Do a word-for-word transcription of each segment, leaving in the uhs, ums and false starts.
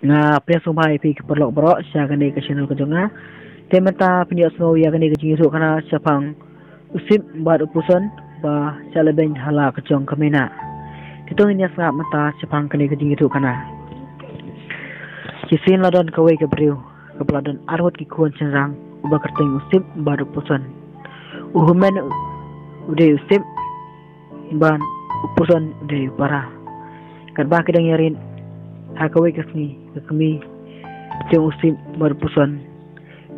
Nga pdiang sngewbha ïa phi ki paralok baroh sha kane ka channel ka jong nga. Te mynta phin ïohsngew ïa kane ka jingïathuh khana shaphang u Sip bad u Puson ba shah lehbeiñ ha la ka jong ka Meena. Te to ngin ïa sngap mynta shaphang kane ka jingïathuh khana. Shisien la don kawei ka briew kaba la don arngut ki khun shynrang, uba kyrteng u Sip bad u Puson. U hynmen u dei u Sip, bad u Puson u dei u para. Katba ki dang ïarit, ha kawei ka sngi, ka kmie jong u Sip bad u Puson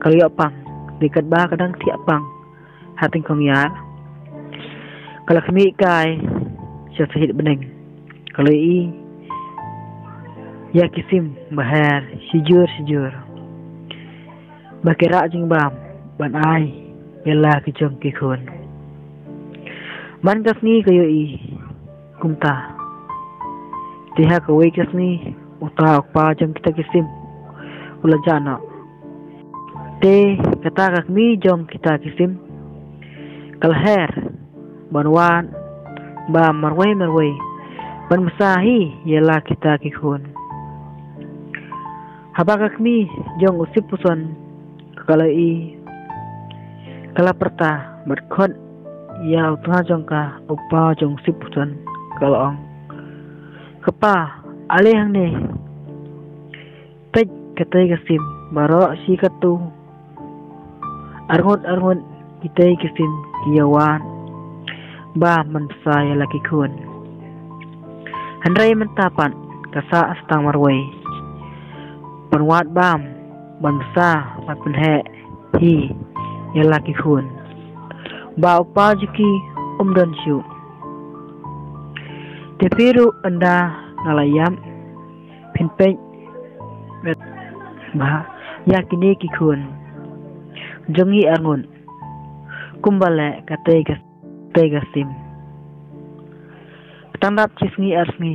ka la ïoh pang. Te katba ka dang thiah pang ha tyngkong ïar, ka la khmih kai sha sahit bneng. Ka la ïohi ïa ki sim ba her shijur shijur, ba ki rah jingbam ban ai ïa la ki jong ki khun. Man ka sngi ka ïohi kumta. Te ha kawei ka sngi, uta u kpa jong kita ki sim u la jah noh. Te kata ka kmie jong kita ki sim ka la her ban wad bam marwei marwei ban bsa hi ïa la kita ki khun. Haba ka kmie jong u Sip Puson ka la ïohi, ka la pyrta bad khot ïa u tnga jong ka, u kpa jong u Sip Puson, ka la ong, "Kpa, ale hangne, peit katei ka sim, baroh shi katto, arngut arngut kitei ki sim ki ïa wad bam ban bsa ïa la ki khun. Hynrei mynta pat ka sah sa tang marwei ban wad bam ban bsa ban pynheh hi ïa la ki khun, ba u kpa jong ki um don shuh. Te phi ruh ynda nga la ïap, phin peit bha ïa kine ki khun jong ngi arngut kumba leh katei ka, katei ka sim." Tang dap shi sngi ar sngi,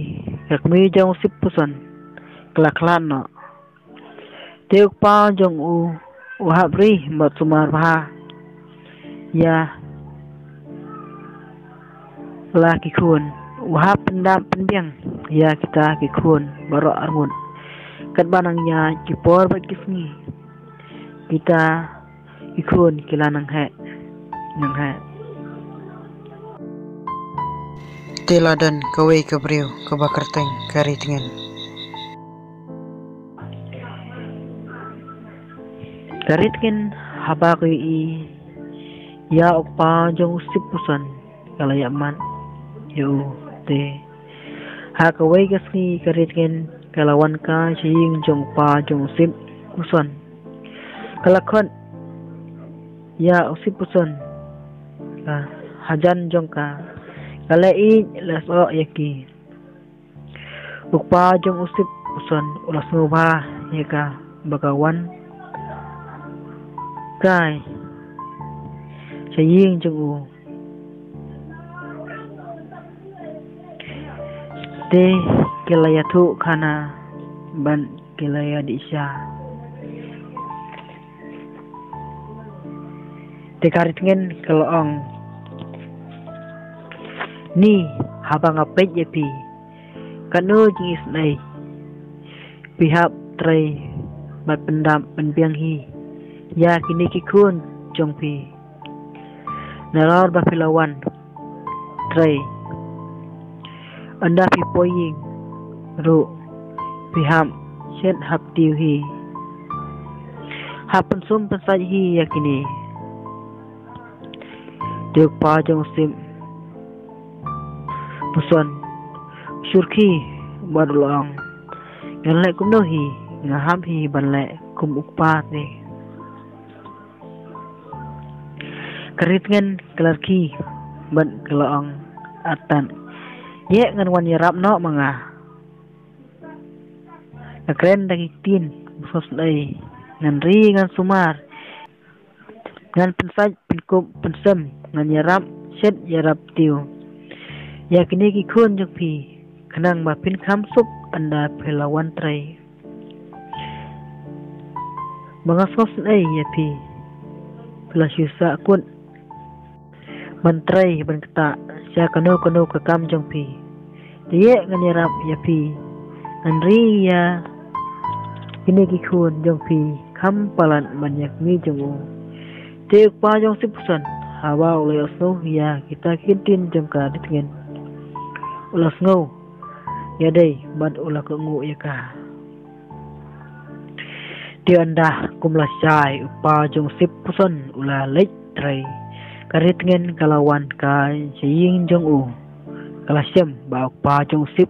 ka kmie jong u Sip Puson ka la khlad noh. Te u kpa jong u u hap ri bad sumar bha ïa la ki khun. U hap pyndap pynbiang ïa kita ki khun baroh arngut. Katba nang ïaid ki por bad ki sngi, kita ki khun ki la nang heh, nang heh. Te la don kawei ka briew kaba kyrteng ka Ri Tngen. Ka Ri Tngen haba ka ïohi ïa u kpa jong u Sip Puson, ka la ïa mad ïa u. Te ha kawei ka sngi ka Ri Tngen ka la wan kai sha ïing jong u kpa jong u Sip Puson. Ka la khot ïa u Sip Puson, ka hajan jong ka, ka la ïeit la soh ïa ki. U kpa jong u Sip Puson u la sngewbha ïa ka ba ka wan kai sha ïing jong u. Te ki la ïathuh khana bad ki la ïadih sha. Te ka Ri Tngen ka la ong, "Ni, haba nga peit ïa phi, katno jingisynei phi hap trei bad pyndap pynbiang hi ïa kine ki khun jong phi. Nalor ba phi la wan trei, ynda phi poi ïing ruh phi hap shet hap tiew hi. Hap pynsum pynsait hi ïa kine." Te u kpa jong u Sip Puson u shyrkhei bad u la ong, "Ngan leh kumno hi, nga hap hi ban leh kum u kpa te." Ka Ri Tngen ka la rkhie bad ka la ong, "Atat, ïeh ngan wan ïarap noh ma nga. Nga kren da ki ktien ba sngewsynei, ngan ri ngan sumar, ngan pynsait pynkup pynsem, ngan ïarap shet ïarap tiew ïa kine ki khun jong phi, khnang ba phin kham suk ynda phi la wan trei. Ba nga sngewsynei ïa phi, phi la shu sah kut ban trei ban ktah sha kano kano ka kam jong phi. Te ïeh ngan ïarap ïa phi, ngan ri ïa kine ki khun jong phi kham palat ban ïa kmie jong u. Te u kpa jong u sip puson, haba u la ïohsngew ïa kita ki ktien jong ka ri tngen, u la sngew ïadei bad u la kohnguh ïa ka. Te ynda kumba la shai, u kpa jong u sip puson u la leit trei. Ka ri tngen ka la wan ka sha ïing jong u. Ka la shem ba u kpa jong u sip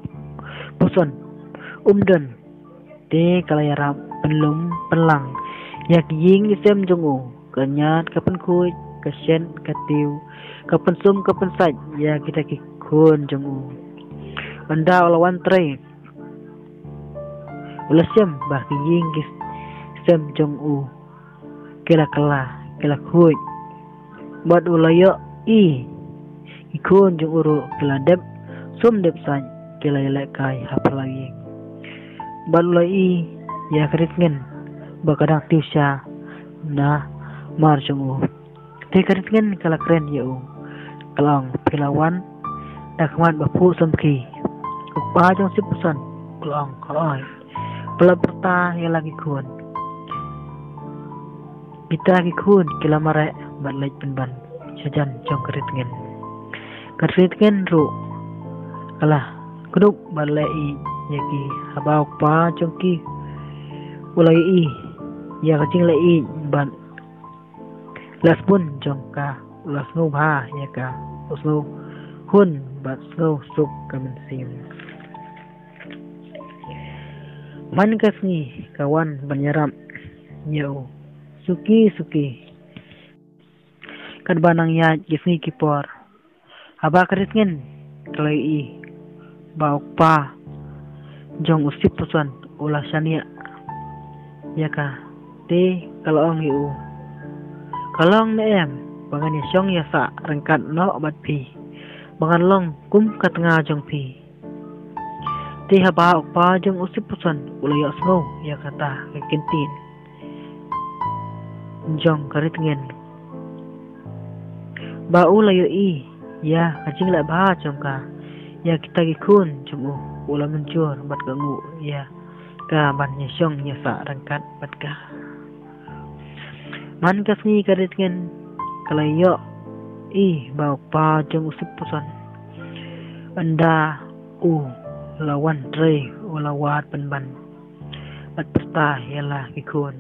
puson um don. Te ka la ïarap pynlum pynlang ïa ki ïing ki sem jong u, ka ñiad ka pynkhuid, ka shet ka tiew, ka pynsum ka pynsait ïa kita ki khun jong u. Ynda u la wan trei, u la shem ba ki ïing ki sem jong u ki la kylla, ki la khuid. Bad u la ïohi ki khun jong u ruh ki la dep sum dep sait, ki la ïalehkai ha phyllaw ïing. Bad u la ïohi ïa ka ri tngen ba ka dang tiew sha namar jong u. Te ka ri tngen ka la kren ïa u, ka la ong, phi la wan da khmat ba phuh samrkhie. U kpa jong u sip puson u la ong, hooid, phi la pyrta ïa la ki khun. Kita ki khun ki la mareh bad leit pynban shajan jong ka ri tngen. Ka ri tngen ruh ka la kdup bad leh ïeit ïa ki. Haba u kpa jong ki u la ïohi ïa ka jingleh ïeit bad leh sbun jong ka, u la sngewbha ïa ka, u sngewhun bad sngewsuk ka mynsiem. Man ka sngi ka wan ban ïarap ïa u suki suki. Katba nang ïaid ki sngi ki por, haba ka ri tngen ka la ïohi ba u kpa jong u sip puson u la shaniah ïa ka, te ka la ong ïa u, ka long ne em ba ngan ïashong ïasah ryngkat noh bad phi, ba ngan long kum ka tnga jong phi? Te haba u kpa jong u sip puson u la ïohsngew ïa kata ka ktien jong ka ri tngen, ba u la ïohi ïa ka jingleh bha jong ka ïa kita ki khun jong u, u la mynjur bad kohnguh ïa ka ban ïashong ïasah ryngkat bad ka. Man ka sngi ka ri tngen ka la ïohi ba u kpa jong u sip puson, ynda u la wan trei, u la wad pynban bad pyrta ïa la ki khun.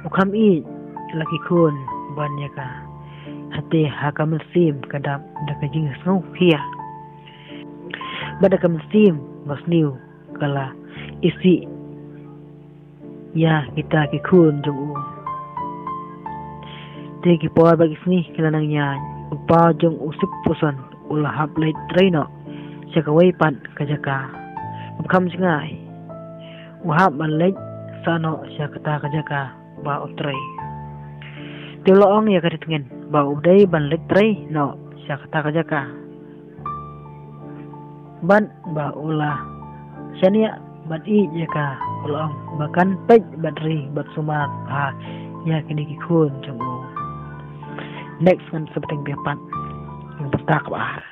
U kham ïeit ïa la ki khun ban ïa ka. Hynrei ha ka mynsiem ka dap da ka jingsngewkhia bad da ka mynsiem basniew ka la isih ïa kita ki khun jong u. Te ki por bad ki sngi ki la nang ïaid, u kpa jong u sip puson u la hap leit trei noh sha kawei pat ka jaka. Kham jngai u hap ban leit sah noh sha kata ka jaka ba u trei. Te u la ong ïa ka ri tngen ba u dei ban leit trei noh sha kata ka jaka. Bad ba u la shaniah bad ïeit ïa ka, u la ong ba kan peit bad ri bad sumar bha ïa kine ki khun jong u. Next ngan sa bteng biang pat. Ngan bynta kaba ar.